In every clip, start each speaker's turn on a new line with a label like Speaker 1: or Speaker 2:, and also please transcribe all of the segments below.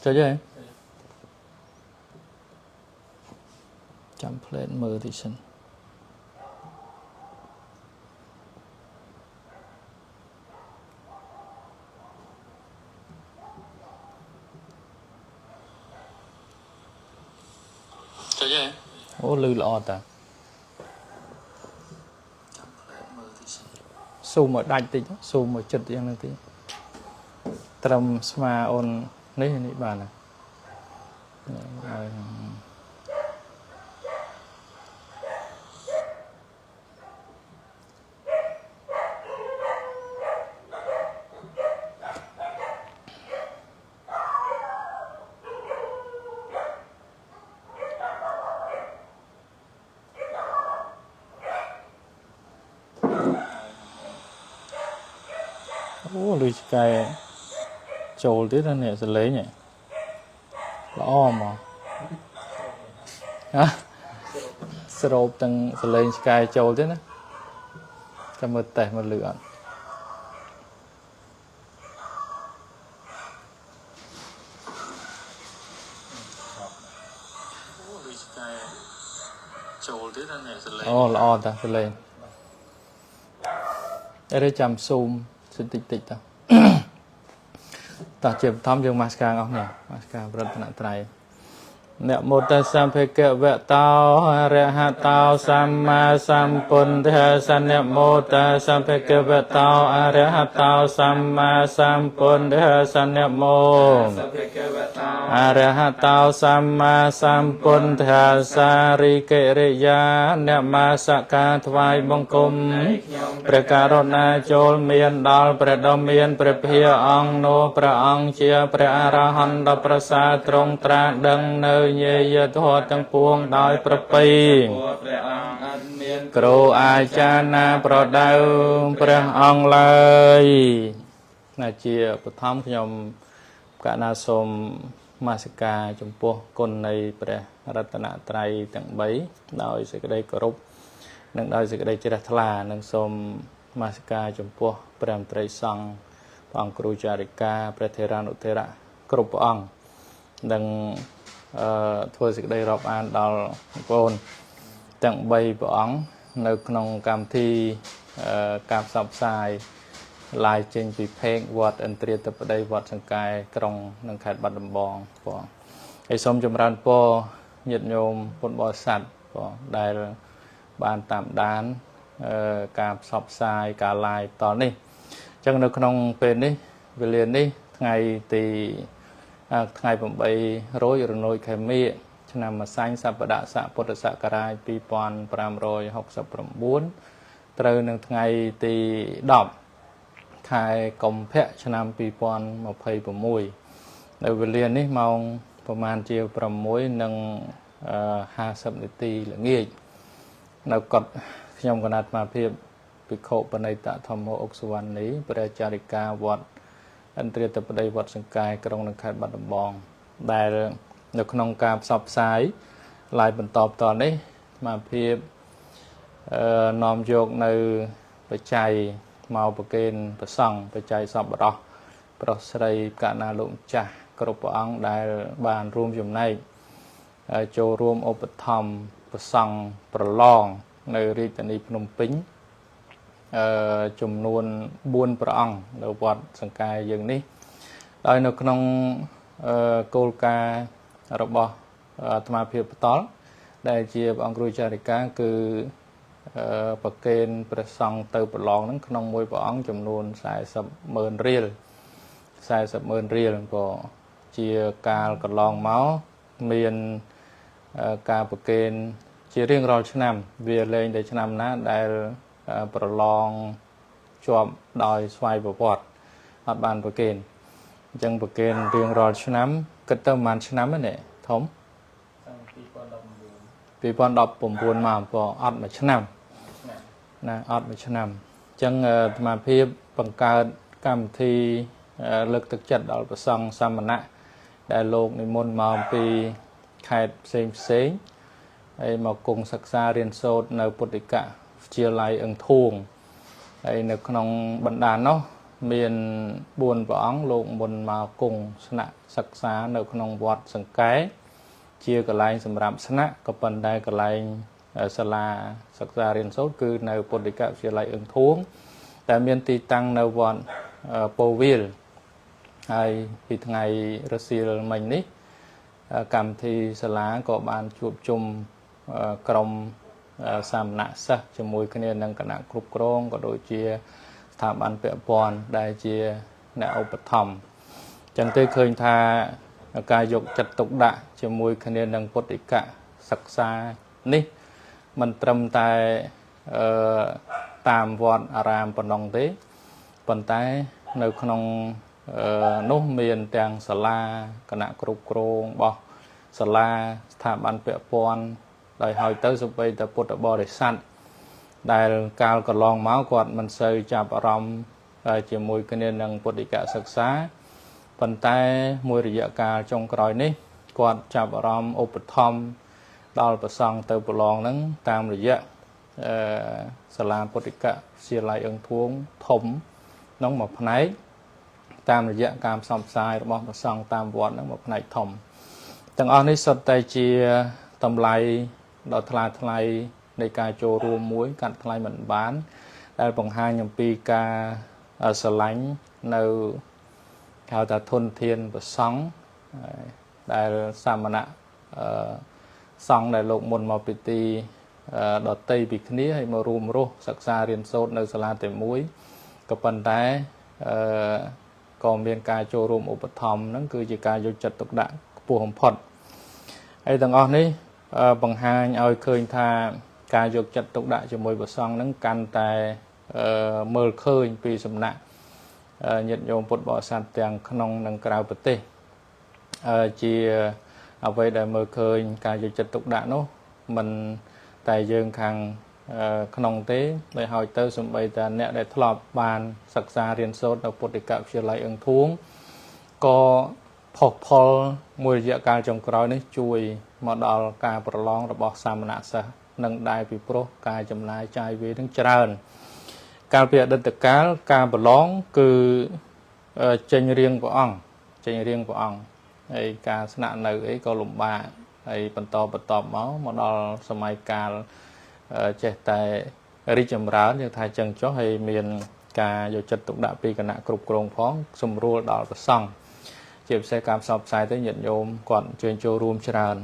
Speaker 1: ចុចហើយចាំផ្លែតមើលតិចសិនចុចហើយអូលឺល្អតាចាំផ្លែតមើលតិចសិនស៊ូមឲ្យដាច់តិចស៊ូមឲ្យចិត្តយ៉ាងហ្នឹងតិចត្រឹមស្មាអូននេះនេះបានហើយអូលឺឆ្កែចូលទៀតណានេះសលេងល្អមកហ៎ស្រូបទាំងសលេងឆ្កែចូលទៀតណាចាំមើលតេស្តមើលលឺអត់អូលឺឆ្កែចូលទៀតណានេះសលេងអូល្អតាសលេងអីចាំស៊ូមតិចតិចតាតោះជាបឋមយើងមាសការអស់នេះមាសការប្រតនត្រ័យនមោតស្សៈភគវតោអរហតោសម្មាសម្ពុទ្ធស្សៈនមោតស្សៈភគវតោអរហតោសម្មាសម្ពុទ្ធស្សៈនមោអរហតោសម្មាសម្ពុទ្ធស្សៈរិកិរិយានមស្ការថ្វាយបង្គំព្រះករុណាចូលមានដល់ព្រះដ៏មានព្រះភិយអង្គនោះព្រះអង្គជាព្រះអរហន្តដ៏ប្រសើរទ្រង់ត្រាស់ដឹងនៅញាយធម៌ទាំងពួងដោយប្រពៃ
Speaker 2: ព្រះអង្គអត់មាន
Speaker 1: គ្រូអាចារ្យណាប្រដៅព្រះអង្គឡើយណាជាបឋមខ្ញុំកណាសូមមាសការចំពោះគុណនៃព្រះរតនត្រ័យទាំង3ដោយសេចក្តីគោរពនិងដោយសេចក្តីជ្រះថ្លានិងសូមមាសការចំពោះព្រះមន្ត្រីសង្ឃព្រះអង្គគ្រូចារិកាព្រះថេរានុថេរៈគ្រប់ព្រះអង្គនិងធ្វើសេចក្តីរាប់អានដល់បងប្អូនទាំង3ព្រះអង្គនៅក្នុងកម្មវិធីការផ្សព្វផ្សាយឡាយចេញពីเพจវត្តឥន្ទ្រាធិបតីវត្តសង្កែក្រុងនិងខេត្តបាត់ដំបងបងហើយសូមចម្រើនពរញាតិញោមពុទ្ធបរិស័ទបងដែលបានតាមដានការផ្សព្វផ្សាយការឡាយតនេះអញ្ចឹងនៅក្នុងពេលនេះវេលានេះថ្ងៃទីថ្ងៃ8រោចរនុយខែមិញឆ្នាំម្សាញ់សប្តាហ៍ស័កពុទ្ធសករាជ2569ត្រូវនឹងថ្ងៃទី10ខែកុម្ភៈឆ្នាំ2026នៅវេលានេះម៉ោងប្រហែលជា6:50នាទីល្ងាចនៅកត់ខ្ញុំគណៈអាត្មាភាពភិក្ខុបណិតធម្មអុកសុវណ្ណីព្រះចារិកាវត្តឥន្ទ្រាធិបតីវត្តសង្កែក្រុងនិងខេត្តបាត់ដំបងដែលនៅក្នុងការផ្សព្វផ្សាយឡាយបន្តបន្តនេះអាត្មាភាពនាំយកនៅបច្ច័យមកប្រគេនព្រះសង្ឃបច្ច័យសប្បុរសប្រុសស្រីកណាលោកម្ចាស់គ្រប់ព្រះអង្គដែលបានរួមចំណែកចូលរួមឧបត្ថម្ភព្រះសង្ឃប្រឡងនៅរាជធានីភ្នំពេញចំនួន4ព្រះអង្គនៅវត្តសង្កែយើងនេះដោយនៅក្នុងគោលការណ៍របស់អាត្មាភាពផ្ទាល់ដែលជាព្រះអង្គគ្រូចារិកាគឺប្រគេនព្រះសង្ឃទៅប្រឡងហ្នឹងក្នុងមួយព្រះអង្គចំនួន40,000រៀល40,000រៀលក៏ជាកាលកន្លងមកមានការប្រគេនជារៀងរាល់ឆ្នាំវាលែងតែឆ្នាំណាដែលប្រឡងជាប់ដោយស្វ័យប្រវត្តិអត់បានប្រគេនអញ្ចឹងប្រគេនរៀងរាល់ឆ្នាំគិតទៅប្រហែលឆ្នាំហ្នឹងនេះធំ2019មកក៏អត់មួយឆ្នាំណាអត់មួយឆ្នាំអញ្ចឹងអាត្មាភាពបង្កើតកម្មវិធីលើកទឹកចិត្តដល់ព្រះសង្ឃសាមណៈដែលលោកនិមន្តមកពីខេត្តផ្សេងផ្សេងហើយមកគង់សិក្សារៀនសូត្រនៅពុទ្ធិកវិទ្យាល័យអឹងធួងហើយនៅក្នុងបណ្ដានោះ មាន4ព្រះអង្គលោកមុនមកគង់ស្នាក់សិក្សានៅក្នុងវត្តសង្កែជាកន្លែងសម្រាប់ស្នាក់ក៏ប៉ុន្តែកន្លែងសាលាសិក្សារៀនសូត្រគឺនៅពុទ្ធិកវិទ្យាល័យអឹងធួងដែលមានទីតាំងនៅវត្តពោវិលហើយពីថ្ងៃរសៀលមិញនេះកម្មវិធីសាលាក៏បានជួបជុំក្រុមសាមណសិស្សជាមួយគ្នានឹងគណៈគ្រប់គ្រងក៏ដូចជាស្ថាប័នពាក់ព័ន្ធដែលជាអ្នកឧបត្ថម្ភចឹងទេឃើញថាការយកចិត្តទុកដាក់ជាមួយគ្នានឹងពុទ្ធិកសិក្សានេះមិនត្រឹមតែតាមវត្តអារាមប៉ុណ្ណឹងទេប៉ុន្តែនៅក្នុងនោះមានទាំងសាលាគណៈគ្រប់គ្រងរបស់សាលាស្ថាប័នពាក់ព័ន្ធដោយហើយទៅសូម្បីតែពុទ្ធបរិស័ទដែលកាលកន្លងមកគាត់មិនសូវចាប់អារម្មណ៍ជាមួយគ្នានឹងពុទ្ធិកសិក្សាប៉ុន្តែមួយរយៈកាលចុងក្រោយនេះគាត់ចាប់អារម្មណ៍ឧបត្ថម្ភដល់ព្រះសង្ឃទៅប្រឡងហ្នឹងតាមរយៈសាលាពុទ្ធិកវិទ្យាល័យអឹងធួងធំក្នុងមួយផ្នែកតាមរយៈការផ្សព្វផ្សាយរបស់ព្រះសង្ឃតាមវត្តហ្នឹងមួយផ្នែកធំទាំងអស់នេះសុទ្ធតែជាតម្លៃដ៏ថ្លាថ្លៃនៃការចូលរួមមួយកាត់ថ្លៃមិនបានដែលបង្ហាញអំពីការស្រឡាញ់នៅហៅថាធនធានព្រះសង្ឃដែលសាមណៈសង្ឃដែលលោកមុនមកពិធីដតីពីគ្នាហើយមករួមរស់សិក្សារៀនសូត្រនៅសាលាតែមួយក៏ប៉ុន្តែក៏មានការចូលរួមឧបត្ថម្ភហ្នឹងគឺជាការយកចិត្តទុកដាក់ខ្ពស់បំផុតហើយទាំងអស់នេះបង្ហាញឲ្យឃើញថាការយកចិត្តទុកដាក់ជាមួយព្រះសង្ឃហ្នឹងកាន់តែមើលឃើញពីសំណាក់ញាតិញោមពុទ្ធបរិស័ទទាំងក្នុងនិងក្រៅប្រទេសជាអ្វីដែលមើលឃើញការយកចិត្តទុកដាក់នោះមិនតែយើងខាងក្នុងទេដោយហើយទៅសំបីតាអ្នកដែលធ្លាប់បានសិក្សារៀនសូត្រនៅពុទ្ធិកវិទ្យាល័យអឹងធួងក៏ផុសផុលមួយរយៈកាលចុងក្រោយនេះជួយមកដល់ការប្រឡងរបស់សាមណសិស្សនឹងដែរពីព្រោះការចំណាយចាយវានឹងច្រើនកាលពីអតីតកាលការប្រឡងគឺចេញរៀងព្រះអង្គចេញរៀងព្រះអង្គហើយការស្នាក់នៅអីក៏លំបាកហើយបន្តបន្តមកដល់សម័យកាលចេះតែរីកចម្រើនយើងថាចឹងចុះហើយមានការយកចិត្តទុកដាក់ពីគណៈគ្រប់គ្រងផងសម្រួលដល់ព្រះសង្ឃជាពិសេសការផ្សព្វផ្សាយទៅញាតិញោមគាត់អញ្ជើញចូលរួមច្រើន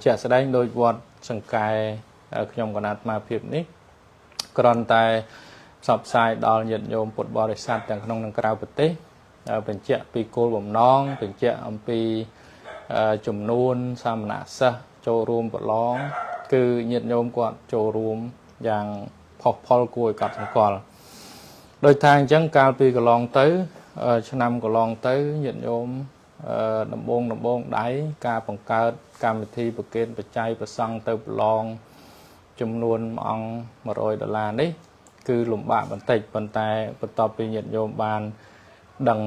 Speaker 1: ជាក់ស្ដែងដោយវត្តសង្កែខ្ញុំកណាត់មកភាពនេះគ្រាន់តែផ្សព្វផ្សាយដល់ញាតិញោមពុទ្ធបរិស័ទទាំងក្នុងនិងក្រៅប្រទេសបញ្ជាក់ពីគោលបំណងបញ្ជាក់អំពីចំនួនសាមណសិស្សចូលរួមប្រឡងគឺញាតិញោមគាត់ចូលរួមយ៉ាងផុសផុលគួរឲ្យកត់សម្គាល់ដោយថាអញ្ចឹងកាលពីកន្លងទៅឆ្នាំកន្លងទៅញាតិញោមដំបងដៃការបង្កើតកម្មវិធីប្រគេនបច្ច័យព្រះសង្ឃទៅប្រឡងចំនួនមួយអង្គ100ដុល្លារនេះគឺលំបាកបន្តិចប៉ុន្តែបន្ទាប់ពីញាតិញោមបានដឹង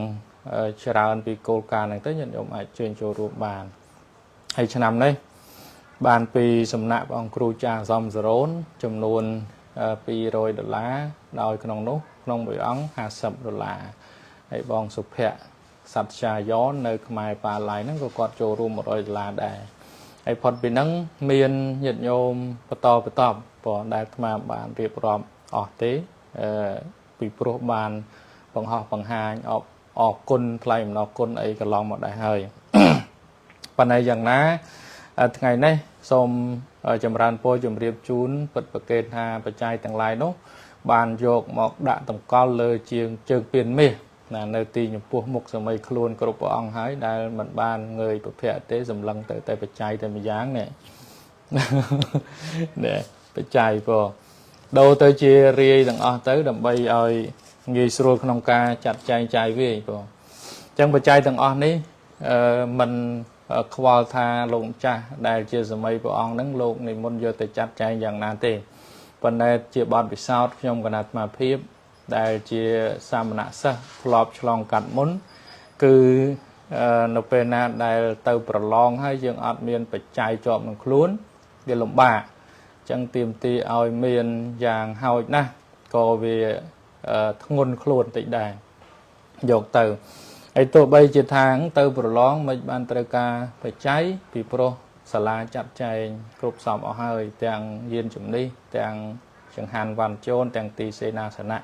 Speaker 1: ច្រើនពីគោលការណ៍ហ្នឹងទៅញាតិញោមអាចជើញចូលរួមបានហើយឆ្នាំនេះបានពីសំណាក់ព្រះអង្គគ្រូចាស់សំសរោនចំនួន200ដុល្លារដោយក្នុងនោះក្នុងមួយអង្គ50ដុល្លារហើយបងសុភ័ក្រសត្យាយ៉ននៅខ្មែរប៉ាឡៃហ្នឹងក៏គាត់ចូលរួម100ដុល្លារដែរហើយផុតពីហ្នឹងមានញាតិញោមបន្តបន្តព្រោះដែលអាត្មាបានរៀបរាប់អស់ទេពីព្រោះបានបង្ហោះបង្ហាញអរគុណថ្លែងអំណរគុណអីកន្លងមកដែរហើយប៉ុន្តែយ៉ាងណាថ្ងៃនេះសូមចម្រើនពរជម្រាបជូនពិតប្រកេតថាបច្ច័យទាំងឡាយនោះបានយកមកដាក់តម្កល់លើជាងជើងពានមាសណានៅទីចំពោះមុខសម័យខ្លួនគ្រប់ព្រះអង្គហើយដែលមិនបានងើយប្រភពទេសម្លឹងទៅតែបច្ច័យតែម្យ៉ាងនេះនេះបច្ច័យព្រោះដូរទៅជារាយទាំងអស់ទៅដើម្បីឲ្យងាយស្រួលក្នុងការចាត់ចែងចាយវាយព្រោះអញ្ចឹងបច្ច័យទាំងអស់នេះមិនខ្វល់ថាលោកម្ចាស់ដែលជាសម័យព្រះអង្គហ្នឹងលោកនិមន្តយកទៅចាត់ចែងយ៉ាងណាទេប៉ុន្តែជាបទពិសោធន៍ខ្ញុំកណាអាត្មាភាពដែលជាសាមណសិស្សធ្លាប់ឆ្លងកាត់មុនគឺនៅពេលណាដែលទៅប្រឡងហើយយើងអត់មានបច្ច័យជាប់នឹងខ្លួនវាលំបាកអញ្ចឹងទាមទារឲ្យមានយ៉ាងហោចណាស់ក៏វាធ្ងន់ខ្លួនតិចដែរ យកទៅហើយទោះបីជាថាងទៅប្រឡងមិនបានត្រូវការបច្ច័យពីព្រោះសាលាចាត់ចែងគ្រប់សពអស់ហើយទាំងយានជំនិះទាំងចង្ហាន់វ៉ាន់ជូនទាំងទីសេនាសនៈ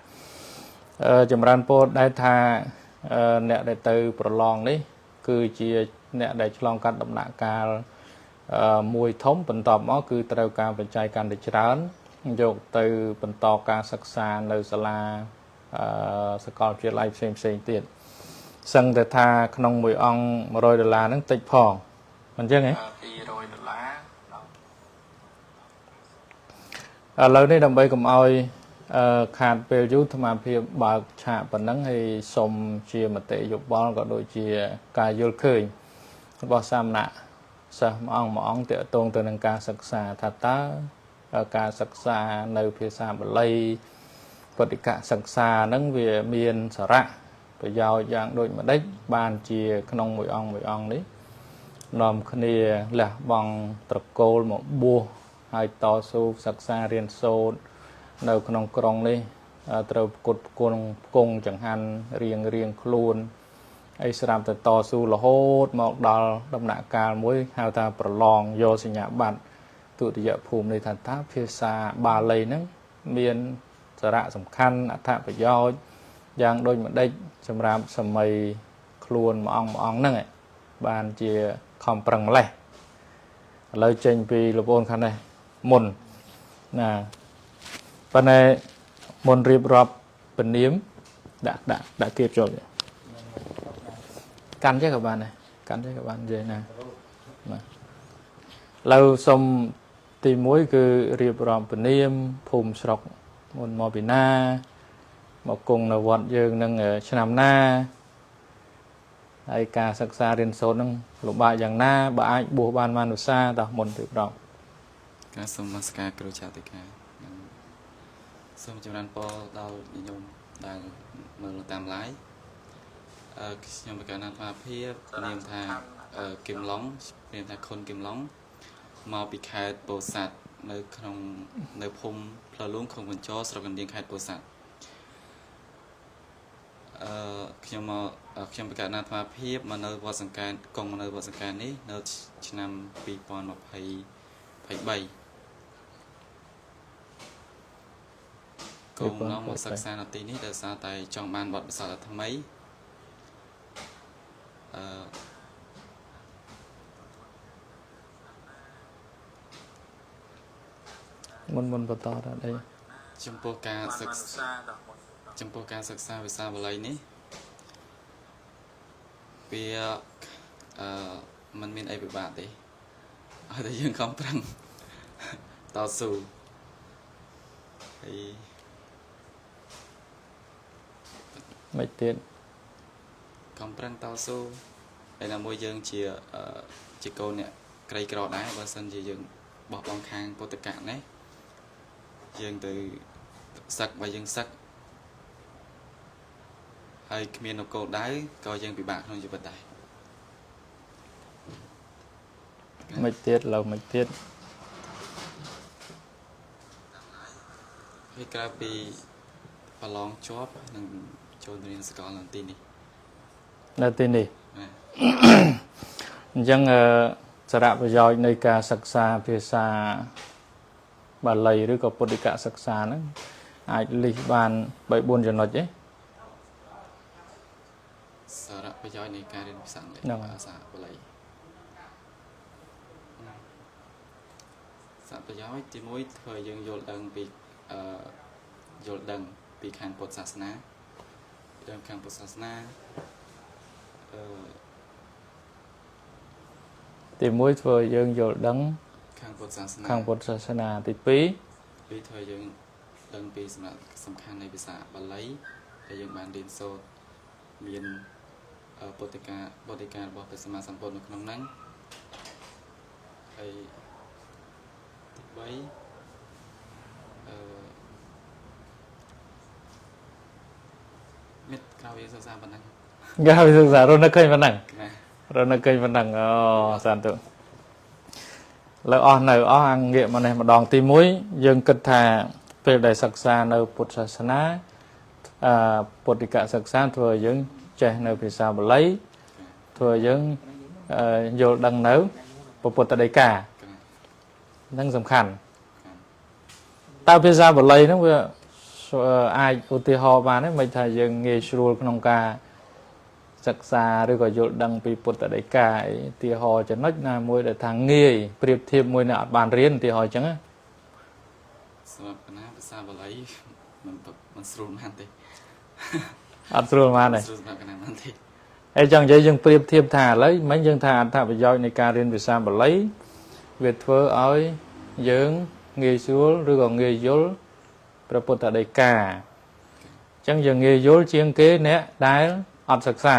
Speaker 1: ចម្រើនពរដែរថាអ្នកដែលទៅប្រឡងនេះគឺជាអ្នកដែលឆ្លងកាត់ដំណាក់កាលមួយធំបន្ទាប់មកគឺត្រូវការបច្ច័យកាន់តែច្រើនយកទៅបន្តការសិក្សានៅសាលាសាកលវិទ្យាល័យផ្សេងផ្សេងទៀតសឹងតែថាក្នុងមួយអង្គ100ដុល្លារហ្នឹងតិចផងមិនចឹងហ៎200ដុល្លារឥឡូវនេះដើម្បីកុំឲ្យខាតពេលយូរអាត្មាភាពបើកឆាកប៉ុណ្ណឹងហើយសុំជាមតិយោបល់ក៏ដូចជាការយល់ឃើញរបស់សាមណៈសិស្សមួយអង្គមួយអង្គទាក់ទងទៅនឹងការសិក្សាថាតើការសិក្សានៅភាសាបាលីពុទ្ធិកសិក្សាហ្នឹងវាមានសារៈប្រយោជន៍យ៉ាងដូចម្ដេចបានជាក្នុងមួយអង្គមួយអង្គនេះនាំគ្នាលះបង់ត្រកូលមកបួសហើយតស៊ូសិក្សារៀនសូត្រនៅក្នុងក្រុងនេះត្រូវផ្គត់ផ្គង់ផ្គង់ចង្ហាន់រៀងរៀងខ្លួនហើយស្រាប់តែតស៊ូរហូតមកដល់ដំណាក់កាលមួយហៅថាប្រឡងយកសញ្ញាបត្រទុតិយភូមិនេះថាតើភាសាបាលីហ្នឹងមានសារៈសំខាន់អត្ថប្រយោជន៍យ៉ាងដូចម្ដេចសម្រាប់សម័យខ្លួនមួយអង្គមួយអង្គហ្នឹងបានជាខំប្រឹងម្លេះឥឡូវចេញពីលោកប្អូនខាងនេះមុនណាប៉ុន្តែមុនរៀបរាប់ពនាមដាក់ដាក់ដាក់គៀបចូលកាន់ចេះក៏បានដែរកាន់ចេះក៏បាននិយាយណាបាទឥឡូវសុំទី1គឺរៀបរាប់ពនាមភូមិស្រុកមុនមកពីណាមកគង់នៅវត្តយើងនឹងឆ្នាំណាហើយការសិក្សារៀនសូត្រនឹងលំបាកយ៉ាងណាបើអាចបួសបានបានឧស្សាហ៍តោះមុនរៀបរាប់
Speaker 2: ការសូមនមស្ការគ្រូចាតិកានិងសូមចម្រើនពរដល់ញាតិញោមដែលមើលតាម live ខ្ញុំប្រកាសអាត្មាភាពនាមថាគឹមឡុងនាមថាខុនគឹមឡុងមកពីខេត្តពោធិ៍សាត់នៅក្នុងនៅភូមិផ្លូវលួងឃុំកញ្ចរស្រុកកណ្ដៀងខេត្តពោធិ៍សាត់ខ្ញុំមកខ្ញុំប្រកាសអាត្មាភាពមកនៅវត្តសង្កែកង់មកនៅវត្តសង្កែនេះនៅឆ្នាំ2023គោលបំណងមកសិក្សានៅទីនេះដោយសារតែចង់បានបទពិសោធន៍ថ្មី
Speaker 1: មុនបន្តដល់អី
Speaker 2: ចំពោះការសិក្សាចំពោះការសិក្សាភាសាបាលីនេះវាมันមានអីពិបាកទេឲ្យតែយើងខំប្រឹងតស៊ូហើយ
Speaker 1: មិនទៀត
Speaker 2: ខំប្រឹងតស៊ូហើយណាមួយយើងជាកូនអ្នកក្រីក្រដែរបើសិនជាយើងបោះបង់ខាងពុទ្ធកៈនេះយើងទៅសឹកបើយើងសឹកហើយគ្មាននគរដៅក៏យើងពិបាកក្នុងជីវិតដែរ
Speaker 1: មិនទៀតឡើយមិនទៀត
Speaker 2: ហើយក្រៅពីប្រឡងជាប់នឹងចូលរៀនសាកលនៅទីនេះ
Speaker 1: នៅទីនេះអញ្ចឹងសារៈប្រយោជន៍នៃការសិក្សាភាសាបាលីឬក៏ពុទ្ធិកសិក្សាហ្នឹងអាចលិះបាន3 4ចំណុចទេ
Speaker 2: សារៈប្រយោជន៍នៃការរៀនភាសាបាលីសារៈប្រយោជន៍ទី1ធ្វើឲ្យយើងយល់ដឹងពីយល់ដឹងពីខាងពុទ្ធសាសនាដើមខាងពុទ្ធសាសនា
Speaker 1: ទី1ធ្វើឲ្យយើងយល់ដឹង
Speaker 2: ខាងពុទ្ធសាសនា
Speaker 1: ខាងពុទ្ធសាសនាទី2
Speaker 2: ធ្វើឲ្យយើងដឹងពីសារៈសំខាន់នៃភាសាបាលីដែលយើងបានរៀនសូត្រមានពុទ្ធិការបស់ព្រះសម្មាសម្ពុទ្ធនៅក្នុងហ្នឹងហើយទី3មានក្រៅវាសិក្សាប៉ុណ្ណឹង
Speaker 1: ក្រៅវាសិក្សារស់នៅឃើញប៉ុណ្ណឹងរស់នៅឃើញប៉ុណ្ណឹងអូសាធុលើអស់នៅអស់អង្គងាកមកនេះម្ដងទី1យើងគិតថាពេលដែលសិក្សានៅពុទ្ធសាសនាពុទ្ធិកសិក្សាធ្វើឲ្យយើង ចេះនៅភាសាបាលីធ្វើឲ្យយើងយល់ដឹងនៅពុទ្ធដីកាហ្នឹងសំខាន់តើភាសាបាលីហ្នឹងវាអាចឧទាហរណ៍បានទេមិនថាយើងងាយស្រួលក្នុងការសិក្សាឬក៏យល់ដឹងពីពុទ្ធដីកាអីឧទាហរណ៍ចំណុចណាមួយដែលថាងាយប្រៀបធៀបមួយអ្នកអត់បានរៀនឧទាហរណ៍អញ្ចឹងណា
Speaker 2: សម្រាប់កណាភាសាបាលីមិនស្រួលមែនទេ
Speaker 1: អត់ស្រួលមែនទេ
Speaker 2: ស្រួលសម្រាប់កណាមែនទេ
Speaker 1: ហើយចង់និយាយយើងប្រៀបធៀបថាឥឡូវមិញយើងថាអត្ថប្រយោជន៍នៃការរៀនភាសាបាលីវាធ្វើឲ្យយើងងាយស្រួលឬក៏ងាយយល់ព្រះពុទ្ធដីកាអញ្ចឹងយើងងាយយល់ជាងគេអ្នកដែលអត់សិក្សា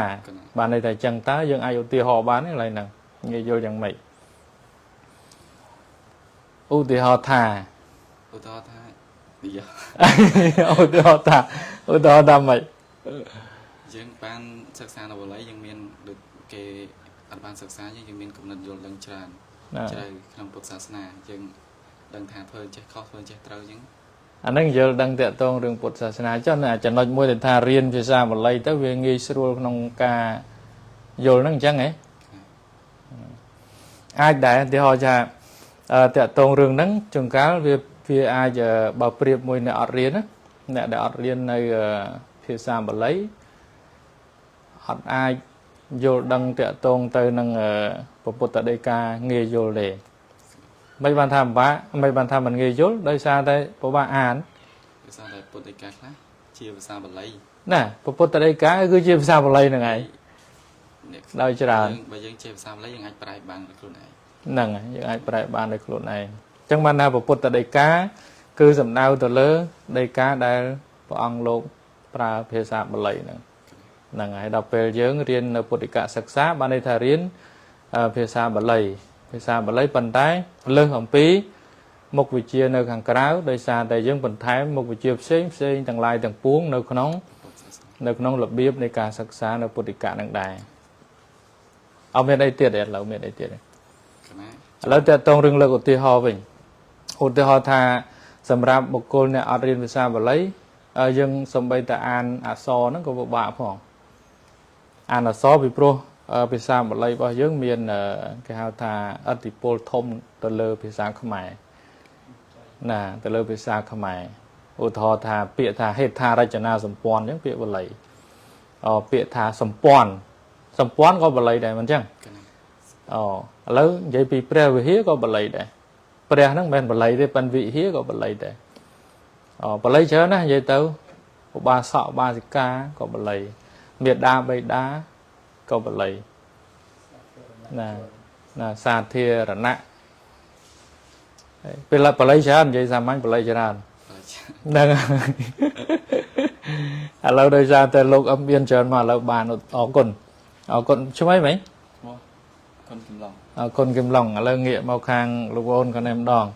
Speaker 1: បានន័យថាអញ្ចឹងតើយើងអាចឧទាហរណ៍បានទេកន្លែងហ្នឹងងាយយល់យ៉ាងម៉េចឧទាហរណ៍ថា
Speaker 2: ឧទាហរណ៍ថានិយាយ
Speaker 1: ឧទាហរណ៍ថាឧទាហរណ៍ថាម៉េច
Speaker 2: យើងបានសិក្សានៅបាលីយើងមានដូចគេអត់បានសិក្សាយើងមានគំនិតយល់ដឹងច្រើនជ្រៅក្នុងពុទ្ធសាសនាយើងដឹងថាធ្វើចេះខុសធ្វើចេះត្រូវអញ្ចឹង
Speaker 1: អាហ្នឹងយល់ដឹងតាក់ទងរឿងពុទ្ធសាសនាចុះណាចំណុចមួយដែលថារៀនភាសាបាលីទៅវាងាយស្រួលក្នុងការយល់ហ្នឹងអញ្ចឹងហ៎អាចដែរឧទាហរណ៍ថាតាក់ទងរឿងហ្នឹងជួនកាលវាអាចបើប្រៀបមួយអ្នកអត់រៀនណាអ្នកដែលអត់រៀននៅភាសាបាលីអត់អាចយល់ដឹងតាក់ទងទៅនឹងពុទ្ធដីកាងាយយល់ទេមិនបានថាពិបាកមិនបានថាមិនងាយយល់ដោយសារតែពិបាកអាន
Speaker 2: ដោយសារតែពុទ្ធដីកាខ្លះជាភាសាបាលី
Speaker 1: ណាពុទ្ធដីកាគឺជាភាសាបាលីហ្នឹងឯងដោយច្រើន
Speaker 2: បើយើងចេះភាសាបាលីយើងអាចប្រែបានដោយខ្លួនឯង
Speaker 1: ហ្នឹងហើយយើងអាចប្រែបានដោយខ្លួនឯងអញ្ចឹងបានថាពុទ្ធដីកាគឺសំដៅទៅលើដីកាដែលព្រះអង្គលោកប្រើភាសាបាលីហ្នឹងហ្នឹងហើយដល់ពេលយើងរៀននៅពុទ្ធិកសិក្សាបានន័យថារៀនភាសាបាលីភាសាបាលីប៉ុន្តែលើសអំពីមុខវិជ្ជានៅខាងក្រៅដោយសារតែយើងបន្ថែមមុខវិជ្ជាផ្សេងផ្សេងទាំងឡាយទាំងពួងនៅក្នុងរបៀបនៃការសិក្សានៅពុទ្ធិកនឹងដែរអត់មានអីទៀតទេឥឡូវមានអីទៀតទេឥឡូវតើតងរឿងលើកឧទាហរណ៍វិញឧទាហរណ៍ថាសម្រាប់បុគ្គលអ្នកអត់រៀនភាសាបាលីយើងសំបីតែអានអក្សរហ្នឹងក៏ពិបាកផងអានអក្សរពីព្រោះភាសាបាលីរបស់យើងមានគេហៅថាឥទ្ធិពលធំទៅលើភាសាខ្មែរណាទៅលើភាសាខ្មែរឧទាហរណ៍ថាពាក្យថាហេដ្ឋារចនាសម្ព័ន្ធអញ្ចឹងពាក្យបាលីពាក្យថាសម្ព័ន្ធសម្ព័ន្ធក៏បាលីដែរមិនអញ្ចឹងអូឥឡូវនិយាយពីព្រះវិហារក៏បាលីដែរព្រះហ្នឹងមិនមែនបាលីទេប៉ុន្តែវិហារក៏បាលីដែរអូបាលីច្រើនណាស់និយាយទៅឧបាសកឧបាសិកាក៏បាលីមេដាបៃតាក៏បាលីណាណាសាធារណៈពេលបាលីច្រើននិយាយសាមញ្ញបាលីច្រើនហ្នឹងឥឡូវដោយសារតែលោកអឹមមានច្រើនមកឥឡូវបានអរគុណអរគុណឈ្មោះអីមិញ
Speaker 2: ឈ្មោះគុណគឹមឡុង
Speaker 1: អរគុណគឹមឡុងឥឡូវងាកមកខាងលោកអូនក៏ណែម្ដង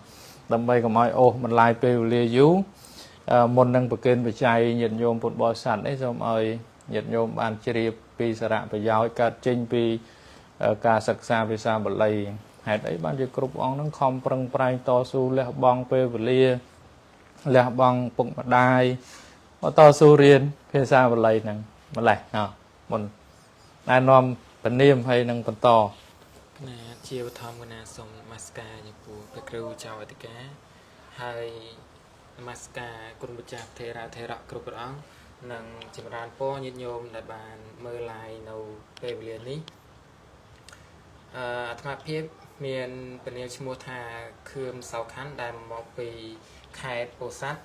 Speaker 1: ដើម្បីកុំឲ្យអូសបន្លាយពេលវេលាយូរមុននឹងប្រគេនបច្ច័យញាតិញោមពុទ្ធបរិស័ទនេះសូមឲ្យញាតិញោមបានជ្រាបពីសារៈប្រយោជន៍កើតចេញពីការសិក្សាភាសាបាលីហេតុអីបានជាគ្រប់អង្គនឹងខំប្រឹងប្រែងតស៊ូលះបង់ពេលវេលាលះបង់ពុកម្ដាយមកតស៊ូរៀនភាសាបាលីហ្នឹងម្លេះហ៎មុនណែនាំពនាមហើយនឹងបន្ត
Speaker 3: ណាជាបឋមកណាសូមនមស្ការចំពោះព្រះគ្រូចៅអធិការហើយនមស្ការគុណម្ចាស់ថេរាថេរៈគ្រប់ព្រះអង្គនិងចម្រើនពរញាតិញោមដែលបានមើល live នៅពេលវេលានេះអាត្មាភាពមានពនាមឈ្មោះថាខឿមសៅខាន់ដែលមកពីខេត្តពោធិ៍សាត់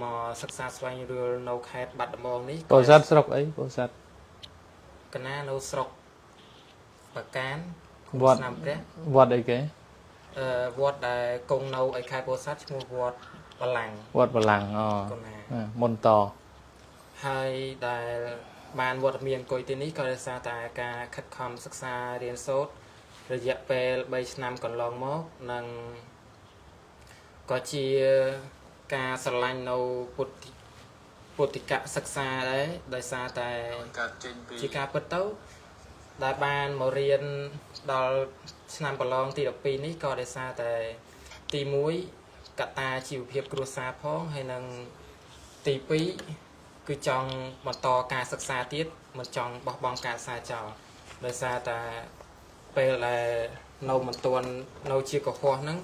Speaker 3: មកសិក្សាស្វែងយល់នៅខេត្តបាត់ដំបងនេះ
Speaker 1: ពោធិ៍សាត់ស្រុកអីពោធិ៍សាត់
Speaker 3: កណានៅស្រុកបកាន
Speaker 1: វត្ត
Speaker 3: ស្នាមព្រះ
Speaker 1: វត្តអីគេ
Speaker 3: វត្តដែលគង់នៅឯខេត្តពោធិ៍សាត់ឈ្មោះវត្តបលាំង
Speaker 1: វត្តបលាំងអូ
Speaker 3: កណា
Speaker 1: មុនត
Speaker 3: ហើយដែលបានវត្តមានអង្គុយទីនេះក៏ដោយសារតែការខិតខំសិក្សារៀនសូត្ររយៈពេល3ឆ្នាំកន្លងមកនិងក៏ជាការស្រឡាញ់នៅពុទ្ធិកសិក្សាដែរដោយសារតែជាការពិតទៅដែលបានមករៀនដល់ឆ្នាំប្រឡងទី12នេះក៏ដោយសារតែទី1កត្តាជីវភាពគ្រួសារផងហើយនិងទី2 គឺចង់បន្តការសិក្សាទៀតមិនចង់បោះបង់ការសិក្សាចោលដោយសារតែពេលដែលនៅមិនទាន់នៅជាកុហកហ្នឹង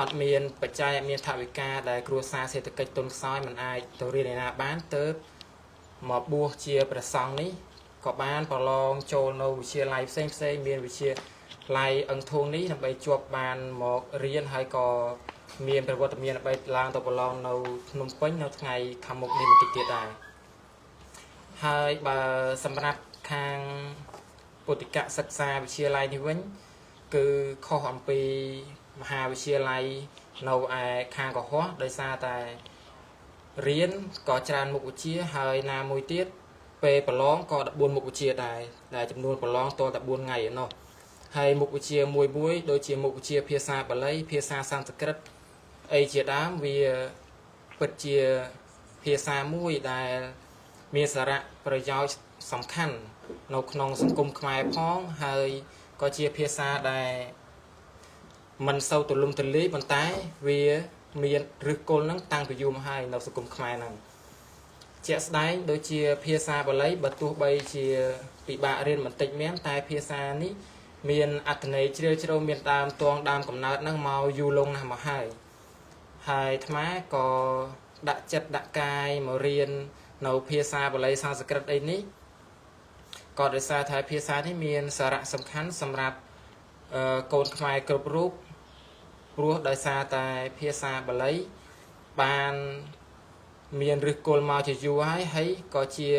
Speaker 3: អត់មានបច្ច័យអត់មានថវិកាដែលគ្រួសារសេដ្ឋកិច្ចទុនខ្សោយមិនអាចទៅរៀនឯណាបានទៅមកបួសជាព្រះសង្ឃនេះក៏បានប្រឡងចូលនៅវិទ្យាល័យផ្សេងផ្សេងមានវិទ្យាល័យអឹងធូងនេះដើម្បីជាប់បានមករៀនហើយក៏មានប្រវត្តិមានដើម្បីឡើងទៅប្រឡងនៅភ្នំពេញនៅថ្ងៃខាងមុខនេះបន្តិចទៀតដែរហើយបើសម្រាប់ខាងពុទ្ធិកសិក្សាវិទ្យាល័យនេះវិញគឺខុសអំពីមហាវិទ្យាល័យនៅឯខាងកុហកដោយសារតែរៀនក៏ច្រើនមុខវិជ្ជាហើយណាមួយទៀតពេលប្រឡងក៏14មុខវិជ្ជាដែរដែលចំនួនប្រឡងតតែ4ថ្ងៃឯណោះហើយមុខវិជ្ជាមួយមួយដូចជាមុខវិជ្ជាភាសាបាលីភាសាសំស្ក្រឹតអីជាដើមវាពិតជាភាសាមួយដែលមានសារៈប្រយោជន៍សំខាន់នៅក្នុងសង្គមខ្មែរផងហើយក៏ជាភាសាដែលមិនសូវទូលំទូលាយប៉ុន្តែវាមានឫសគល់នឹងតាំងពីយូរមកហើយនៅសង្គមខ្មែរហ្នឹងជាក់ស្ដែងដូចជាភាសាបាលីបើទោះបីជាពិបាករៀនបន្តិចមែនតែភាសានេះមានអត្ថន័យជ្រាលជ្រៅមានដើមតងដើមកំណើតហ្នឹងមកយូរលង់ណាស់មកហើយហើយអាត្មាក៏ដាក់ចិត្តដាក់កាយមករៀននៅភាសាបាលីសំស្ក្រឹតអីនេះក៏ដោយសារថាភាសានេះមានសារៈសំខាន់សម្រាប់កូនខ្មែរគ្រប់រូបព្រោះដោយសារតែភាសាបាលីបានមានឫសគល់មកជាយូរហើយហើយក៏ជា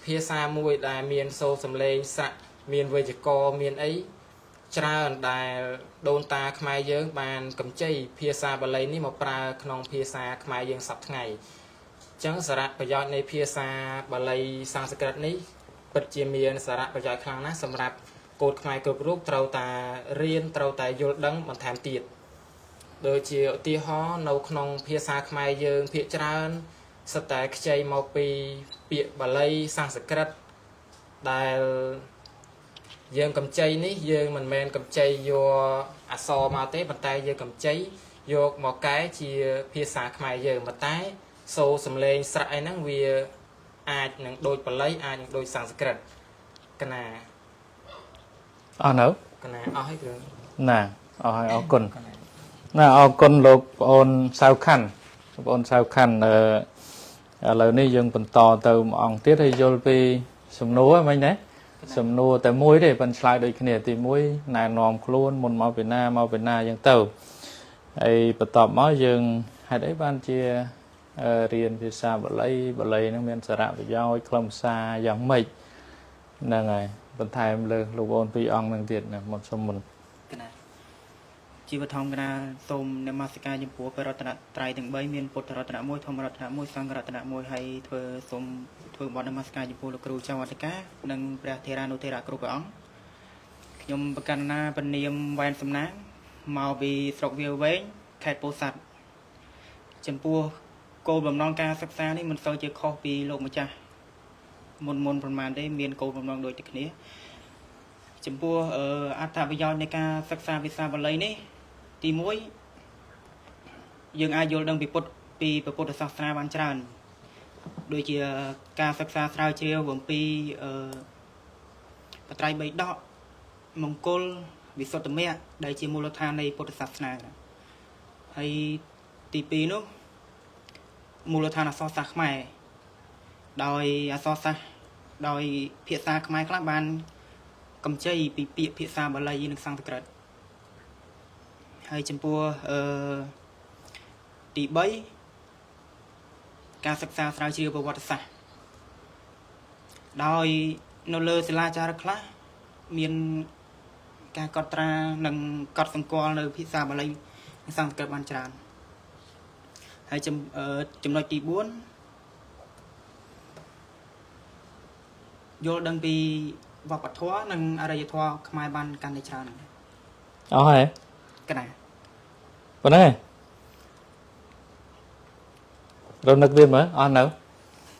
Speaker 3: ភាសាមួយដែលមានសូរសំឡេងស្រៈមានវេយ្យាករណ៍មានអីច្រើនដែលដូនតាខ្មែរយើងបានកម្ចីភាសាបាលីនេះមកប្រើក្នុងភាសាខ្មែរយើងសព្វថ្ងៃអញ្ចឹងសារៈប្រយោជន៍នៃភាសាបាលីសំស្ក្រឹតនេះពិតជាមានសារៈប្រយោជន៍ខ្លាំងណាស់សម្រាប់កូនខ្មែរគ្រប់រូបត្រូវតែរៀនត្រូវតែយល់ដឹងបន្ថែមទៀតដូចជាឧទាហរណ៍នៅក្នុងភាសាខ្មែរយើងភាគច្រើនសុទ្ធតែខ្ចីមកពីពាក្យបាលីសំស្ក្រឹតដែលយើងកម្ចីនេះយើងមិនមែនកម្ចីយកអក្សរមកទេប៉ុន្តែយើងកម្ចីយកមកកែជាភាសាខ្មែរយើងប៉ុន្តែសូរសំឡេងស្រៈអីហ្នឹងវាអាចនឹងដូចបាលីអាចនឹងដូចសំស្ក្រឹតកណា
Speaker 1: អស់នៅ
Speaker 3: កណាអស់ហើយគ្រូ
Speaker 1: ណាអស់ហើយអរគុណណាអរគុណលោកប្អូនសៅខាន់បងប្អូនសៅខាន់ឥឡូវនេះយើងបន្តទៅមួយអង្គទៀតឲ្យយល់ពីសំណួរហ្នឹងណាសំណួរតែមួយទេប៉ុន្តែឆ្លើយដូចគ្នាទី1ណែនាំខ្លួនមុនមកពីណាមកពីណាអញ្ចឹងទៅហើយបន្ទាប់មកយើងហេតុអីបានជារៀនភាសាបាលីបាលីហ្នឹងមានសារៈប្រយោជន៍ខ្លឹមសារយ៉ាងម៉េចហ្នឹងហើយបន្ថែមលើលោកប្អូនពីរអង្គហ្នឹងទៀតណាមុនសុំមុនក
Speaker 4: ណាជីវធម្មកណាសូមនមស្ការចំពោះព្រះរតនត្រ័យទាំង3មានពុទ្ធរតនៈ1ធម្មរតនៈ1សង្ឃរតនៈ1ហើយធ្វើសូមធ្វើបទនមស្ការចំពោះលោកគ្រូចៅអធិការនិងព្រះថេរានុថេរៈគ្រប់ព្រះអង្គខ្ញុំប្រកាន់ណាពនាមវ៉ែនសំណាងមកពីស្រុកវាលវែងខេត្តពោធិ៍សាត់ចំពោះគោលបំណងការសិក្សានេះមិនសូវជាខុសពីលោកម្ចាស់មុនប្រហែលទេមានគោលបំណងដូចតែគ្នាចំពោះអត្ថប្រយោជន៍នៃការសិក្សាភាសាបាលីនេះទី1យើងអាចយល់ដឹងពីពុទ្ធសាសនាបានច្រើនដូចជាការសិក្សាស្រាវជ្រាវអំពីបត្រៃបិដកមង្គលវិសុទ្ធមគ្គដែលជាមូលដ្ឋាននៃពុទ្ធសាសនាហើយទី2នោះមូលដ្ឋានអក្សរសាស្ត្រខ្មែរដោយអក្សរសាស្ត្រដោយភាសាខ្មែរខ្លះបានកម្ចីពីពាក្យភាសាបាលីនិងសំស្ក្រឹតហើយចំពោះទី3ការសិក្សាស្រាវជ្រាវប្រវត្តិសាស្ត្រដោយនៅលើសិលាចារឹកខ្លះមានការកត់ត្រានិងកត់សម្គាល់នៅភាសាបាលីនិងសំស្ក្រឹតបានច្រើនហើយចំណុចទី4យល់ដឹងពីវប្បធម៌និងអរិយធម៌ខ្មែរបានកាន់តែច្រើន
Speaker 1: អស់ហើយក
Speaker 4: ណា
Speaker 1: ប៉ុណ្ណេះរនឹកវាមើលអស់នៅ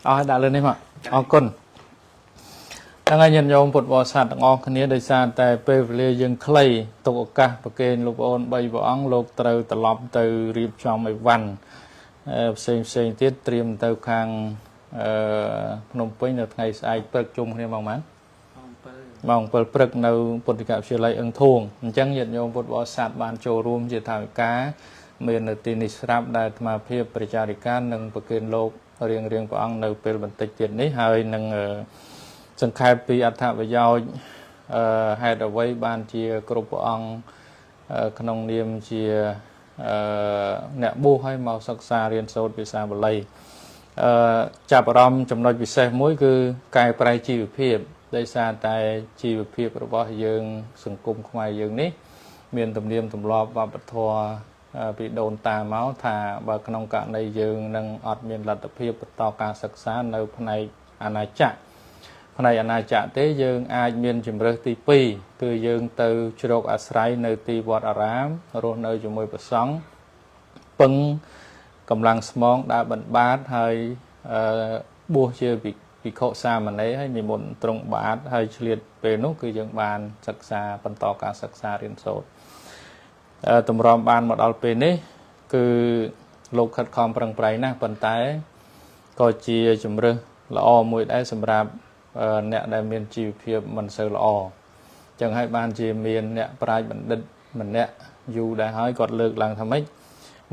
Speaker 1: អស់ឲ្យដាក់លើនេះមកអរគុណហ្នឹងហើយញាតិញោមពុទ្ធបរិស័ទទាំងអស់គ្នាដោយសារតែពេលវេលាយើងខ្លីទុកឱកាសប្រគេនលោកប្អូន3ព្រះអង្គលោកត្រូវត្រឡប់ទៅរៀបចំអីវ៉ាន់ផ្សេងផ្សេងទៀតត្រៀមទៅខាង ភ្នំពេញនៅថ្ងៃស្អែកព្រឹកជុំគ្នាម៉ោងប៉ុន្មានម៉ោង7ព្រឹកនៅពុទ្ធិកវិទ្យាល័យអឹងធួងអញ្ចឹងញាតិញោមពុទ្ធបរិស័ទបានចូលរួមជាថវិកាមាននៅទីនេះស្រាប់ដែលអាត្មាភាពព្រះចារិកានិងប្រគេនលោករៀងរៀងព្រះអង្គនៅពេលបន្តិចទៀតនេះហើយនឹងសង្ខេបពីអត្ថប្រយោជន៍ហេតុអ្វីបានជាគ្រប់ព្រះអង្គក្នុងនាមជាអ្នកបួសឲ្យមកសិក្សារៀនសូត្រភាសាបាលីចាប់អារម្មណ៍ចំណុចពិសេសមួយគឺកែប្រែជីវភាពដោយសារតែជីវភាពរបស់យើងសង្គមខ្មែរយើងនេះមានទំនៀមទម្លាប់វប្បធម៌ពីដូនតាមកថាបើក្នុងករណីយើងនឹងអត់មានលទ្ធភាពបន្តការសិក្សានៅផ្នែកអាណាចក្រផ្នែកអាណាចក្រទេយើងអាចមានជំរើសទី2គឺយើងទៅជ្រកអាស្រ័យនៅទីវត្តអារាមរស់នៅជាមួយព្រះសង្ឃពឹងកម្លាំងស្មងដើរបិណ្ឌបាតហើយបួសជាភិក្ខុសាមណេរហើយនិមន្តទ្រង់បាតហើយឆ្លៀតពេលនោះគឺយើងបានសិក្សាបន្តការសិក្សារៀនសូត្រតម្រាំបានមកដល់ពេលនេះគឺលោកខិតខំប្រឹងប្រែងណាស់ប៉ុន្តែក៏ជាជំរើសល្អមួយដែរសម្រាប់អ្នកដែលមានជីវភាពមិនសូវល្អចឹងហើយបានជាមានអ្នកប្រាជ្ញបណ្ឌិតម្នាក់យូរដែរហើយគាត់លើកឡើងថាម៉េច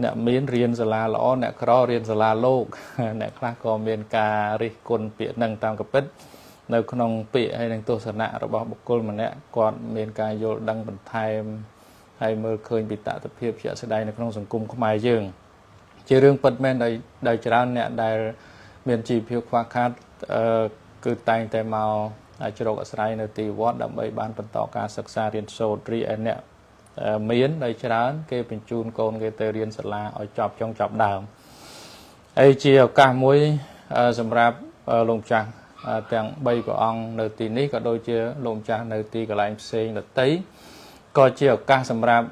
Speaker 1: អ្នកមានរៀនសាលាល្អអ្នកក្ររៀនសាលាលោកអ្នកខ្លះក៏មានការរិះគន់ពាក្យនឹងតាមកពិតនៅក្នុងពាក្យហើយនឹងទស្សនៈរបស់បុគ្គលម្នាក់គាត់មានការយល់ដឹងបន្ថែមហើយមើលឃើញពីតថភាពជាក់ស្ដែងនៅក្នុងសង្គមខ្មែរយើងជារឿងពិតមែនដោយច្រើនអ្នកដែលមានជីវភាពខ្វះខាតគឺតែងតែមកជ្រកអាស្រ័យនៅទីវត្តដើម្បីបានបន្តការសិក្សារៀនសូត្ររីឯអ្នកមានដោយច្រើនគេបញ្ជូនកូនគេទៅរៀនសាលាឲ្យចប់ចុងចប់ដើមហើយជាឱកាសមួយសម្រាប់លោកម្ចាស់ទាំង3ព្រះអង្គនៅទីនេះក៏ដូចជាលោកម្ចាស់នៅទីកន្លែងផ្សេងដទៃក៏ជាឱកាសសម្រាប់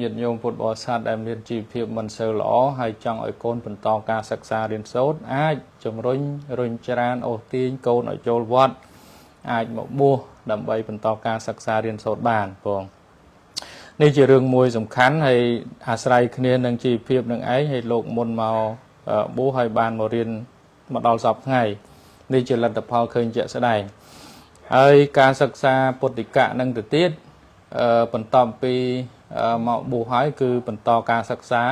Speaker 1: ញាតិញោមពុទ្ធបរិស័ទដែលមានជីវភាពមិនសូវល្អហើយចង់ឲ្យកូនបន្តការសិក្សារៀនសូត្រអាចជំរុញរុញច្រានអូសទាញកូនឲ្យចូលវត្តអាចមកបួសដើម្បីបន្តការសិក្សារៀនសូត្របានបងនេះជារឿងមួយសំខាន់ហើយអាស្រ័យគ្នានឹងជីវភាពនឹងឯងហើយលោកមុនមកបួសហើយបានមករៀនមកដល់សប្តាហ៍ថ្ងៃនេះជាលទ្ធផលឃើញជាក់ស្ដែងហើយការសិក្សាពុទ្ធិកៈនឹងទៅទៀតបន្តពីមកបួសហើយគឺបន្តការសិក្សា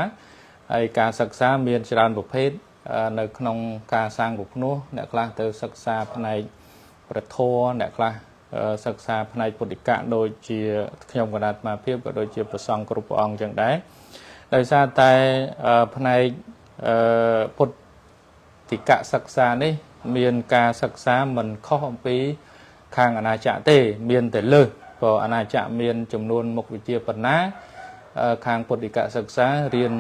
Speaker 1: ហើយការសិក្សាមានច្រើនប្រភេទនៅក្នុងការសាងពភ្នោះអ្នកខ្លះទៅសិក្សាផ្នែកព្រះធម៌អ្នកខ្លះសិក្សាផ្នែកពុទ្ធិកៈដូចជាខ្ញុំកណ្ដាលអាត្មាភាពក៏ដូចជាព្រះសង្ឃគ្រប់ព្រះអង្គចឹងដែរដោយសារតែផ្នែកពុទ្ធិកៈសិក្សានេះមានការសិក្សាមិនខុសអំពីខាងអាណាចក្រទេមានតែលើសព្រោះអាណាចក្រមានចំនួនមុខវិជ្ជាប៉ុណ្ណាខាងពុទ្ធិកសិក្សារៀន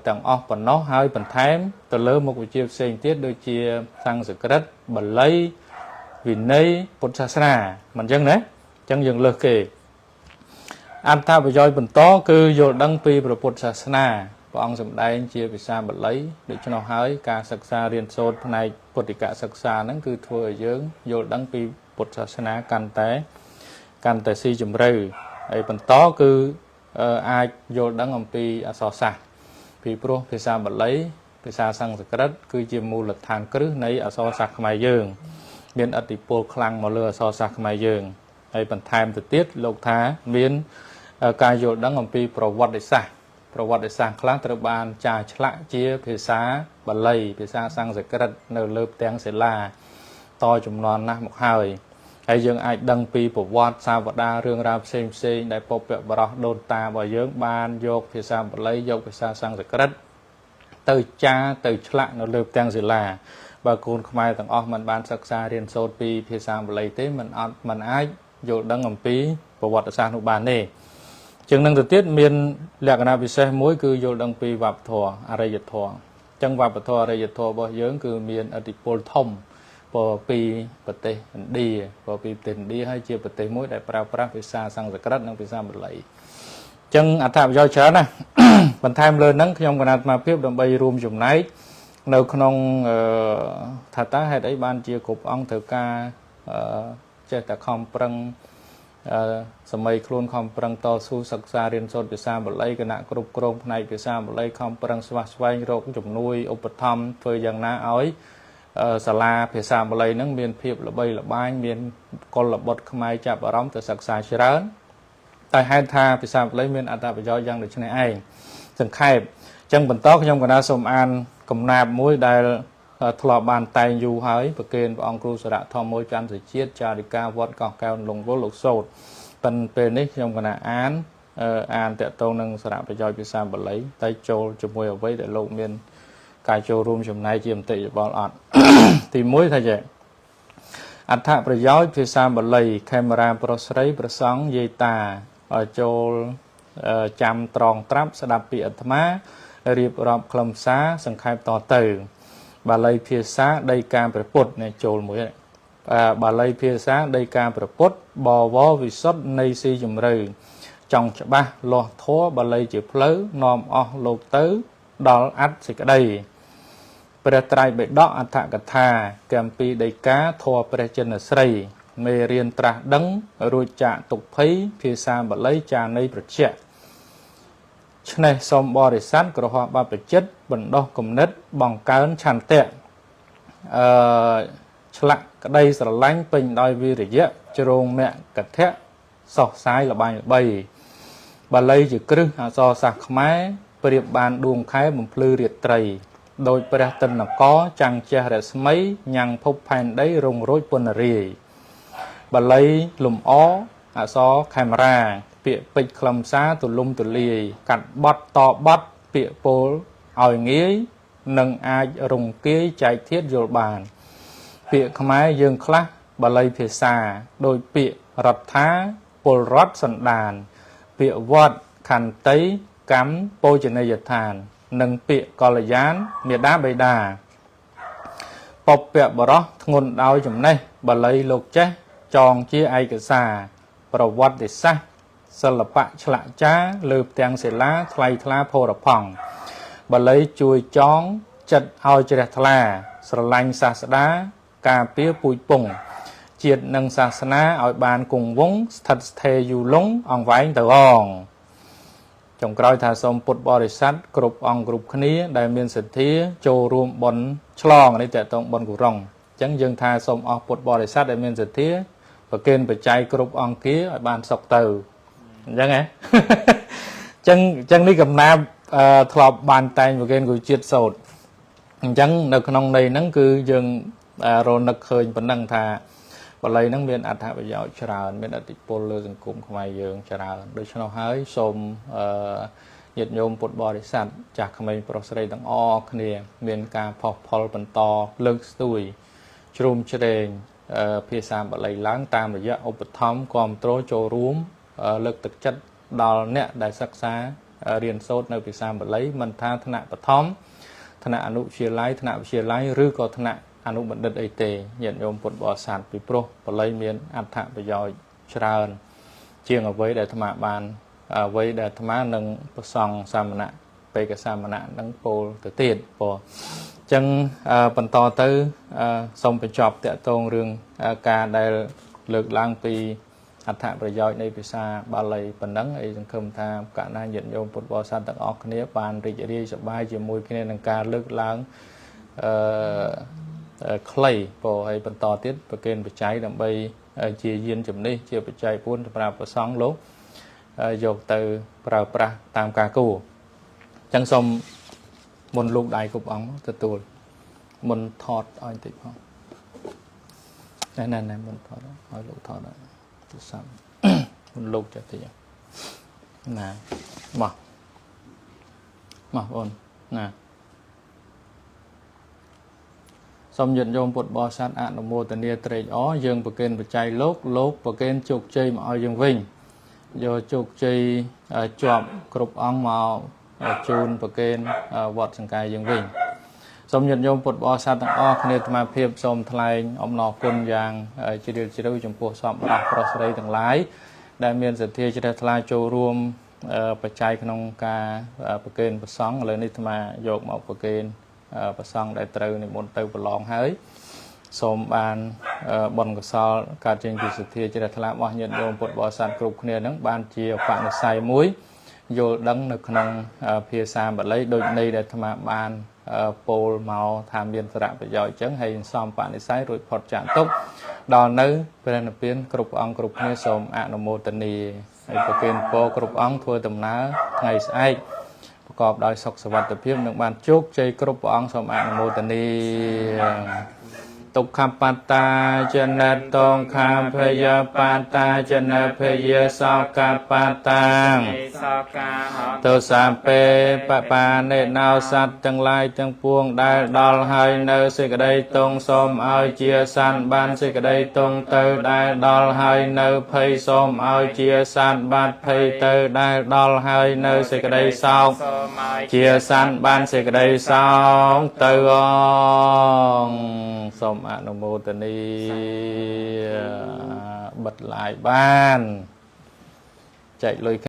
Speaker 1: ទាំងអស់ប៉ុណ្ណោះហើយបន្ថែមទៅលើមុខវិជ្ជាផ្សេងទៀតដូចជាសំស្ក្រឹតបាលីវិន័យពុទ្ធសាសនាមិនអញ្ចឹងណាអញ្ចឹងយើងលើសគេអត្ថប្រយោជន៍បន្តគឺយល់ដឹងពីព្រះពុទ្ធសាសនាព្រះអង្គសម្ដែងជាភាសាបាលីដូច្នោះហើយការសិក្សារៀនសូត្រផ្នែកពុទ្ធិកសិក្សាហ្នឹងគឺធ្វើឲ្យយើងយល់ដឹងពីពុទ្ធសាសនាកាន់តែស៊ីជម្រៅហើយបន្តគឺអាចយល់ដឹងអំពីអក្សរសាស្ត្រពីព្រោះភាសាបាលីភាសាសំស្ក្រឹតគឺជាមូលដ្ឋានគ្រឹះនៃអក្សរសាស្ត្រខ្មែរយើងមានឥទ្ធិពលខ្លាំងមកលើអក្សរសាស្ត្រខ្មែរយើងហើយបន្ថែមទៅទៀតលោកថាមានការយល់ដឹងអំពីប្រវត្តិសាស្ត្រប្រវត្តិសាស្ត្រខ្លះត្រូវបានចារឆ្លាក់ជាភាសាបាលីភាសាសំស្ក្រឹតនៅលើផ្ទាំងសិលាតចំនួនណាស់មកហើយហើយយើងអាចដឹងពីប្រវត្តិសាវតារឿងរ៉ាវផ្សេងផ្សេងដែលបុព្វបុរសដូនតារបស់យើងបានយកភាសាបាលីយកភាសាសំស្ក្រឹតទៅចារទៅឆ្លាក់នៅលើផ្ទាំងសិលាបើកូនខ្មែរទាំងអស់មិនបានសិក្សារៀនសូត្រពីភាសាបាលីទេមិនអាចយល់ដឹងអំពីប្រវត្តិសាស្ត្រនោះបានទេជាងនឹងទៅទៀតមានលក្ខណៈពិសេសមួយគឺយល់ដឹងពីវប្បធម៌អរិយធម៌អញ្ចឹងវប្បធម៌អរិយធម៌របស់យើងគឺមានឥទ្ធិពលធំពីប្រទេសឥណ្ឌាពីប្រទេសឥណ្ឌាហើយជាប្រទេសមួយដែលប្រើប្រាស់ភាសាសំស្ក្រឹតនិងភាសាបាលីអញ្ចឹងអត្ថប្រយោជន៍ច្រើនណាស់បន្ថែមលើហ្នឹងខ្ញុំកណ្ដាលអាត្មាភាពដើម្បីរួមចំណែកនៅក្នុងថាតើហេតុអីបានជាគ្រប់អង្គត្រូវការចេះតែខំប្រឹងសម័យខ្លួនខំប្រឹងតស៊ូសិក្សារៀនសូត្រភាសាបាលីគណៈគ្រប់គ្រងផ្នែកភាសាបាលីខំប្រឹងស្វះស្វែងរកជំនួយឧបត្ថម្ភធ្វើយ៉ាងណាឲ្យ សាលាភាសាបាលីហ្នឹងមានភាពល្បីល្បាញមានកុលបុត្រខ្មែរចាប់អារម្មណ៍ទៅសិក្សាច្រើនតែហេតុថាភាសាបាលីមានអត្ថប្រយោជន៍យ៉ាងដូចនេះឯងសង្ខេបអញ្ចឹងបន្តខ្ញុំកណាសូមអានកំណាព្យមួយដែលធ្លាប់បានតែងយូរហើយប្រគេនព្រះអង្គគ្រូសារៈធម្មច័ន្ទសុជាតិចារិកាវត្តកោះកែវលងវលលោកសូត្រប៉ុន្តែពេលនេះខ្ញុំកណាអានតកតងនឹងសារៈប្រយោជន៍ភាសាបាលីតែចូលជាមួយអ្វីដែលលោកមានការចូលរួមចំណែកជាមតិយោបល់អត់ ទី1ថាចេះអត្ថប្រយោជន៍ភាសាបាលីខេមរាប្រុសស្រីប្រសង់យាយតាចូលចាំត្រងត្រាប់ស្ដាប់ពីអាត្មារៀបរាប់ខ្លឹមសារសង្ខេបតទៅបាលីភាសាដីកាព្រះពុទ្ធនេះចូលមួយបាលីភាសាដីកាព្រះពុទ្ធបវរវិសុទ្ធនៃស៊ីជម្រៅចង់ច្បាស់លាស់ធម៌បាលីជាផ្លូវនាំអស់លោកទៅដល់អត្តសេចក្តីព្រះត្រៃបិដកអត្ថកថាកម្ពីដីកាធម៌ព្រះចិនស្រីមេរៀនត្រាស់ដឹងរួចចាកទុក្ខភ័យភាសាបាលីចានៃប្រជាឆ្នេះសូមបរិស័ទក្រហមបព្វជិតបណ្ដោះគំនិតបង្កើនឆន្ទៈឆ្លាក់ក្តីស្រឡាញ់ពេញដោយវីរយៈជ្រងមគ្គធៈសោះសាយល្បាញល្បីបាលីជាគ្រឹះអក្សរសាស្ត្រខ្មែរប្រៀបបានដួងខែបំភ្លឺរាត្រីដោយព្រះតិនកចាំងជះរស្មីញ៉ាំងភពផែនដីរងរោចពនរាយបាលីលំអអក្សរខេមរាពាក្យពេចន៍ខ្លឹមសារទូលំទូលាយកាត់បត់តបត់ពាក្យពោលឲ្យងាយនិងអាចរង្គៀយចែកធាតយល់បានពាក្យខ្មែរយើងខ្លះបាលីភាសាដោយពាក្យរដ្ឋាពលរដ្ឋសន្តានពាក្យវត្តខន្តីកម្មពោជនីយដ្ឋាននិងពាក្យកល្យានមេដាបេដាពពកបរោះធ្ងន់ដោយចំណេះបាលីលោកចេះចងជាឯកសារប្រវត្តិសាស្ត្រសិល្បៈឆ្លាក់ចាលើផ្ទាំងសិលាថ្លៃថ្លាផូរផង់បាលីជួយចងចិត្តឲ្យជ្រះថ្លាស្រឡាញ់សាស្តាការពារពូជពងជាតិនិងសាសនាឲ្យបានគង់វង្សស្ថិតស្ថេរយូរលង់អង្វែងទៅអងចុងក្រោយថាសូមពុទ្ធបរិស័ទគ្រប់អង្គគ្រប់គ្នាដែលមានសទ្ធាចូលរួមបុណ្យឆ្លងនេះតើតងបុណ្យកុរុងអញ្ចឹងយើងថាសូមអស់ពុទ្ធបរិស័ទដែលមានសទ្ធាប្រគេនបច្ច័យគ្រប់អង្គាឲ្យបានសុខទៅអញ្ចឹងហ៎អញ្ចឹងនេះកំណាព្យធ្លាប់បានតែងប្រគេនគ្រូជាតិសូត្រអញ្ចឹងនៅក្នុងន័យហ្នឹងគឺយើងរនឹកឃើញប៉ុណ្ណឹងថាបាលីហ្នឹងមានអត្ថប្រយោជន៍ច្រើនមានឥទ្ធិពលលើសង្គមខ្មែរយើងច្រើនដូច្នោះហើយសូមញាតិញោមពុទ្ធបរិស័ទចាស់ក្មេងប្រុសស្រីទាំងអស់គ្នាមានការផុសផុលបន្តលើកស្ទួយជ្រោមជ្រែងភាសាបាលីឡើងតាមរយៈឧបត្ថម្ភគាំទ្រចូលរួមលើកទឹកចិត្តដល់អ្នកដែលសិក្សារៀនសូត្រនៅភាសាបាលីមិនថាថ្នាក់បឋមថ្នាក់អនុវិទ្យាល័យថ្នាក់វិទ្យាល័យឬក៏ថ្នាក់អនុបណ្ឌិតអីទេញាតិញោមពុទ្ធបរិស័ទពីព្រោះបាលីមានអត្ថប្រយោជន៍ច្រើនជាងអ្វីដែលអាត្មាបានអ្វីដែលអាត្មានឹងប្រសង់សាមណៈបេកសាមណៈនឹងពោលទៅទៀតព្រោះអញ្ចឹងបន្តទៅសូមបញ្ចប់តាក់ទងរឿងការដែលលើកឡើងពីអត្ថប្រយោជន៍នៃភាសាបាលីប៉ុណ្ណឹងហើយសង្ឃឹមថាកណ្ណាញាតិញោមពុទ្ធបរិស័ទទាំងអស់គ្នាបានរីករាយសប្បាយជាមួយគ្នានឹងការលើកឡើងខ្លីព្រោះហើយបន្តទៀតប្រគេនបច្ច័យដើម្បីជាយានជំនិះជាបច្ច័យ4សម្រាប់ព្រះសង្ឃលោកយកទៅប្រើប្រាស់តាមការគួរអញ្ចឹងសូមមុនលោកដៃគ្រប់អង្គទទួលមុនថតឲ្យបន្តិចផងណែមុនថតឲ្យលោកថតទូរស័ព្ទមុនលោកចេះតិចណាមកមកអូនណាសូមញាតិញោមពុទ្ធបរិស័ទអនុមោទនាត្រេកអរយើងប្រគេនបច្ច័យលោកលោកប្រគេនជោគជ័យមកឲ្យយើងវិញយកជោគជ័យជាប់គ្រប់អង្គមកជូនប្រគេនវត្តសង្កាយយើងវិញសូមញាតិញោមពុទ្ធបរិស័ទទាំងអស់គ្នាអាត្មាភាពសូមថ្លែងអំណរគុណយ៉ាងជ្រាលជ្រៅចំពោះសពប្រុសស្រីទាំងឡាយដែលមានសទ្ធាជ្រះថ្លាចូលរួមបច្ច័យក្នុងការប្រគេនព្រះសង្ឃឥឡូវនេះអាត្មាយកមកប្រគេនព្រះសង្ឃដែលត្រូវនិមន្តទៅប្រឡងហើយសូមបានបុណ្យកុសលកើតចេញពីសទ្ធាជ្រះថ្លារបស់ញាតិញោមពុទ្ធបរិស័ទគ្រប់គ្នានឹងបានជាបនិស្ស័យមួយ យល់ដឹងនៅក្នុងភាសាបាលីដូចន័យដែលអាត្មាបានពោលមកថាមានសារៈប្រយោជន៍អញ្ចឹងហើយសំបនិស្ស័យរួចផុតចាកទុក្ខដល់នៅព្រះនិព្វានគ្រប់អង្គគ្រប់គ្នាសូមអនុមោទនាហើយប្រគេនពរគ្រប់អង្គធ្វើដំណើរថ្ងៃស្អែកប្រកបដោយសុខសុវត្ថិភាពនិងបានជោគជ័យគ្រប់ព្រះអង្គសូមអនុមោទនាទុក្ខបត្តាចនតងខាភយបត្តាចនភយសោកបត្តាទោសាពេបបានិណោសត្វទាំងឡាយទាំងពួងដែលដល់ហើយនៅសេចក្តីទងសូមឲ្យជាសន្តិបានសេចក្តីទងទៅដែលដល់ហើយនៅភ័យសូមឲ្យជាសន្តិបាត់ភ័យទៅដែលដល់ហើយនៅសេចក្តីសោកជាសន្តិបានសេចក្តីសោកទៅអងសូមអនុមោទនាបិទឡាយបានចែកលុយ